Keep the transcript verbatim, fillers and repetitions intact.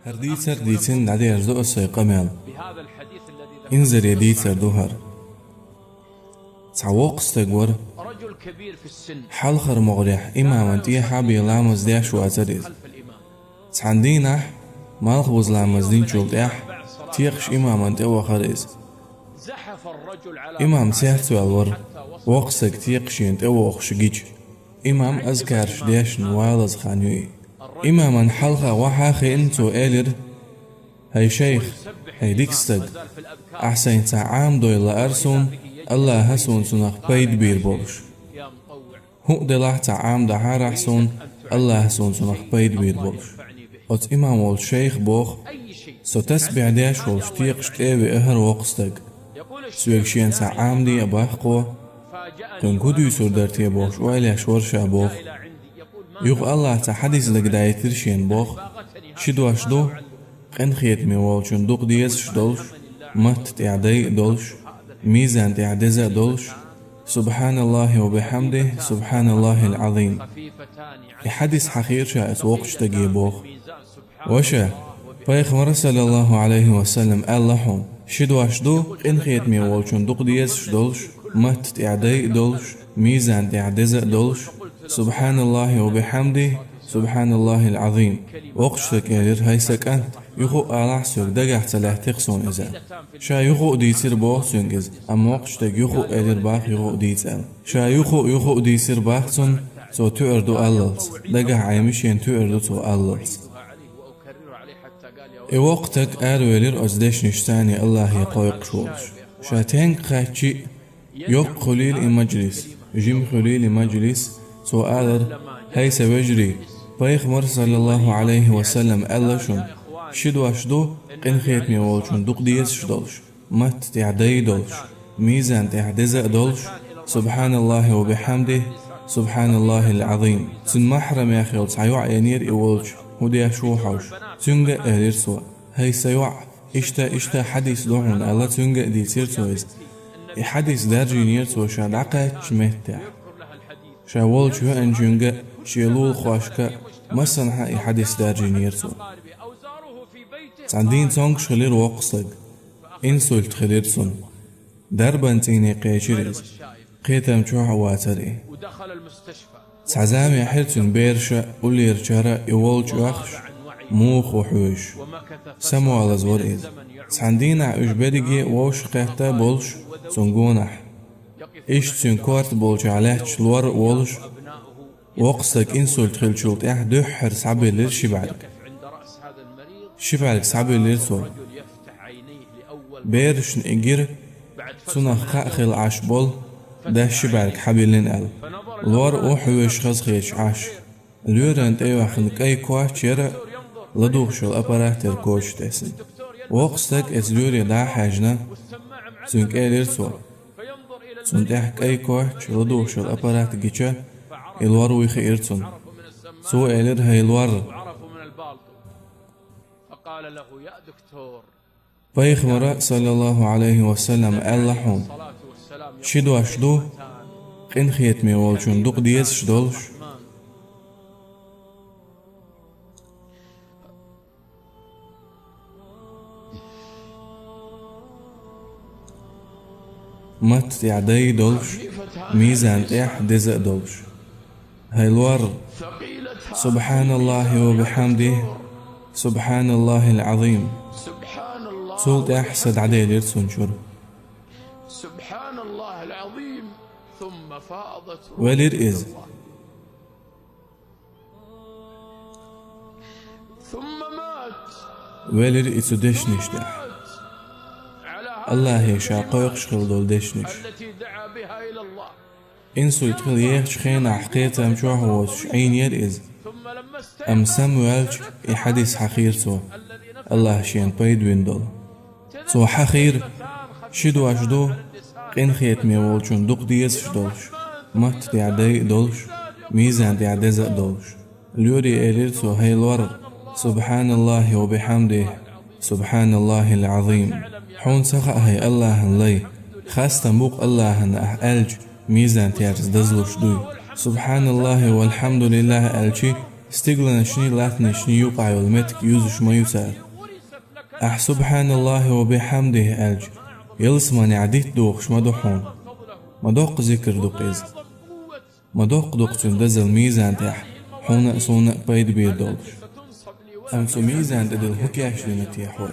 ХӀара дийцар дийцина дӀадерза ду аса сай къамел. Инзаре дийцар ду хӀара. Цхьа воккха стаг вара. Хьалхара могӀарехь имаман тӀехьа бен ламаз деш вацара иза. Цхьан дийнахь, малхбуза ламаз динчул тӀехьа, текхаш имаман тӀе вахара иза. Имам цецваьлла вара, воккха стаг текхаш шена тӀе вохуш гича. Имам азкараш дешна валаза хан ю и. Имаман хьалха вахьа хиъна, цо элира: «ХӀай шайх, хӀай дика стаг, ахь сайна цхьа Ӏамадой лаара суна, АллахӀа суна цунах пайда бийр болуш. ХӀуъа делахь цхьа Ӏамадахьара ахь суна, АллахӀа суна цунах пайда бийр болуш». Оцу имам волчу шайха боху: «Со тасбихь деш волуш текхаш тӀе а веара хӀара воккха стаг. Соьга шена цхьа Ӏамаде а боху кхо. Кхуьнга хӀун дуьйцур дара те бохуш ойла еш вара ша», — боху. Юха АллахӀа цхьа хьадис дагадайтира шена боху: «Ши дош ду, къинхетаме волчун дукха дезаш долуш, матта тӀехь дайа а долуш, мизан тӀехь деза а долуш: „СубхьаналлахӀи ва бихьамдихӀи, субхьаналлахӀил Ӏазим“». И хьадис хьахийра ша оцу воккхачу стаге боху. Ваша, Пайхамара, саллаллахӀу Ӏалайхи ва саллам, аьлла хьуна: «Ши дош ду, къинхетаме волчун дукха дезаш долуш, матта тӀехь дайа а долуш, мизан тӀехь деза а долуш: „СубхьаналлахӀи ва бихьамдихӀи, субхьаналлахӀил Ӏазим“». Воккхачу стага элира: «ХӀай сан кӀант, юха а алахь соьга, дагахь ца лаьттира суна иза». Ша юха а дийцира боху цуьнга иза, амма воккхачу стага юха а элира боху юха а дийца аьлла. Ша юха а, юха а дийцира боху цунна, цо туьар ду аллалц, дагахь Ӏемина шена туьар ду цо аллалц. И воккха стаг аравелира оцу дешнашца АллахӀе кхойкхуш волуш. Ша тенга кхаьччи а, йоккха хуьлийла и мажлис, жима хуьлийла и мажлис, цо алара: «ХӀай сан вежарий, Пайхамара, саллаллахӀу Ӏалайхи ва саллам, аьлла шуна: ши дош ду, къинхетаме волчун дукха дезаш долуш, матта тӀехь дайа а долуш, мизан тӀехь деза а долуш: „СубхьаналлахӀи ва бихьамдихӀи, субхьаналлахӀил Ӏазим“». Цуьнан махьрамех йолу цхьа йоӀ енера и волчу, хӀун деш ву хьожуш. Цуьнга а элира цо: «ХӀай сан йоӀ, иштта, иштта хьадис ду хьуна», — аьлла, цуьнга а дийцира цо иза. И хьадис даржийнера цо ша дӀакхаьчначу меттехь. Ша волчу веанчуьнга а, шен лулахошка а, массанхьа а и хьадис даржийнера цо. Цхьана дийнахь цомгуш хилира воккха стаг. Инсульт хилира цунна. Дарбан цӀийне кхечира иза. Кхетам чохь а вацара и. Цхьа зама яьхьира цуьнан бераша а, уллерачара а и волчу оьхуш, муха ву хьоьжуш. Самавалаза вара иза. Цхьана дийнахь уьш берриге а вовшахкхетта а болуш, цуьнан гонахь. Иштта цуьнан корта болчохь лаьтташ лор а волуш, воккха стаг инсульт хиллачул тӀаьхьа дуьххьара схьабиллира ши бӀаьрг. Ши бӀаьрг схьабиллира цо. Берашна и гира, цунах кхаъ хилла Ӏаш болу, дас ши бӀаьрг схьабиллина аьлла. Лор а ву хьоьжуш хазахеташ Ӏаш. Лоьрана тӀейоьхна кӀай коч яра, ладугӀуш йолу аппарат яра коча тӀе. Воккха стаг оцу лоьре дӀа а хьаьжна, цуьнга элира цо. Цунна тӀехь кӀай коч, ладугӀуш йолу аппарат гича, и лор вуй хиира цунна. Цо элира: «ХӀай лор». Пайхамара, саллаллахӀу Ӏалайхи ва саллам, аьлла хьуна: ши дош ду, къинхетаме волчун дукха дезаш долуш, матта тӀехь дайа а долуш, мизан тӀехь деза а долуш. ХӀай лор, субхьаналлахӀи ва бихьамдихӀи, субхьаналлахӀил Ӏазим. Цул тӀаьхьа са дӀаделира цунна чуьра. Велира иза. Велира и цу дешнаш тӀехь. АллахӀе ша кхойкхуш хилла долу дешнаш. Инсульт хила ехачу хенахь кхетам чохь а воцуш Ӏийнера иза. Амма самаваьлча, и хьадис хьахийра цо, АллахӀа шена пайда бина долу. Цо хьахийра: ши дош ду, къинхетаме волчун дукха дезаш долуш, матта тӀехь дайа а долуш, мизан тӀехь деза а долуш. Лоьре элира цо: «ХӀай лор, субхьаналлахӀи ва бихьамдихӀи, субхьаналлахӀил Ӏазим». Хьуна ца хаьа, хӀай АллахӀан лай, хастам бу-кх АллахӀана ахь аьлча, мизан терца дазлуш дуй. «СубхьаналлахӀи валхьамдулиллахӀи» аьлчи, Стигланашний, латтанашний юкъахь йолу меттиг юзуш ма ю цара. Ахь «Субханаллахи ва бихьамдихи» аьлча, ялсаманехь дитт дохуш ма ду хьуна. Ма доккха зикр ду-кх иза. Ма доккха ду-кх цуьнан дозалла мизан тӀехь, хьуна а, суна а пайда бийр долуш. Амма цу мизан тӀе дилла хӀун кечдина те хьо?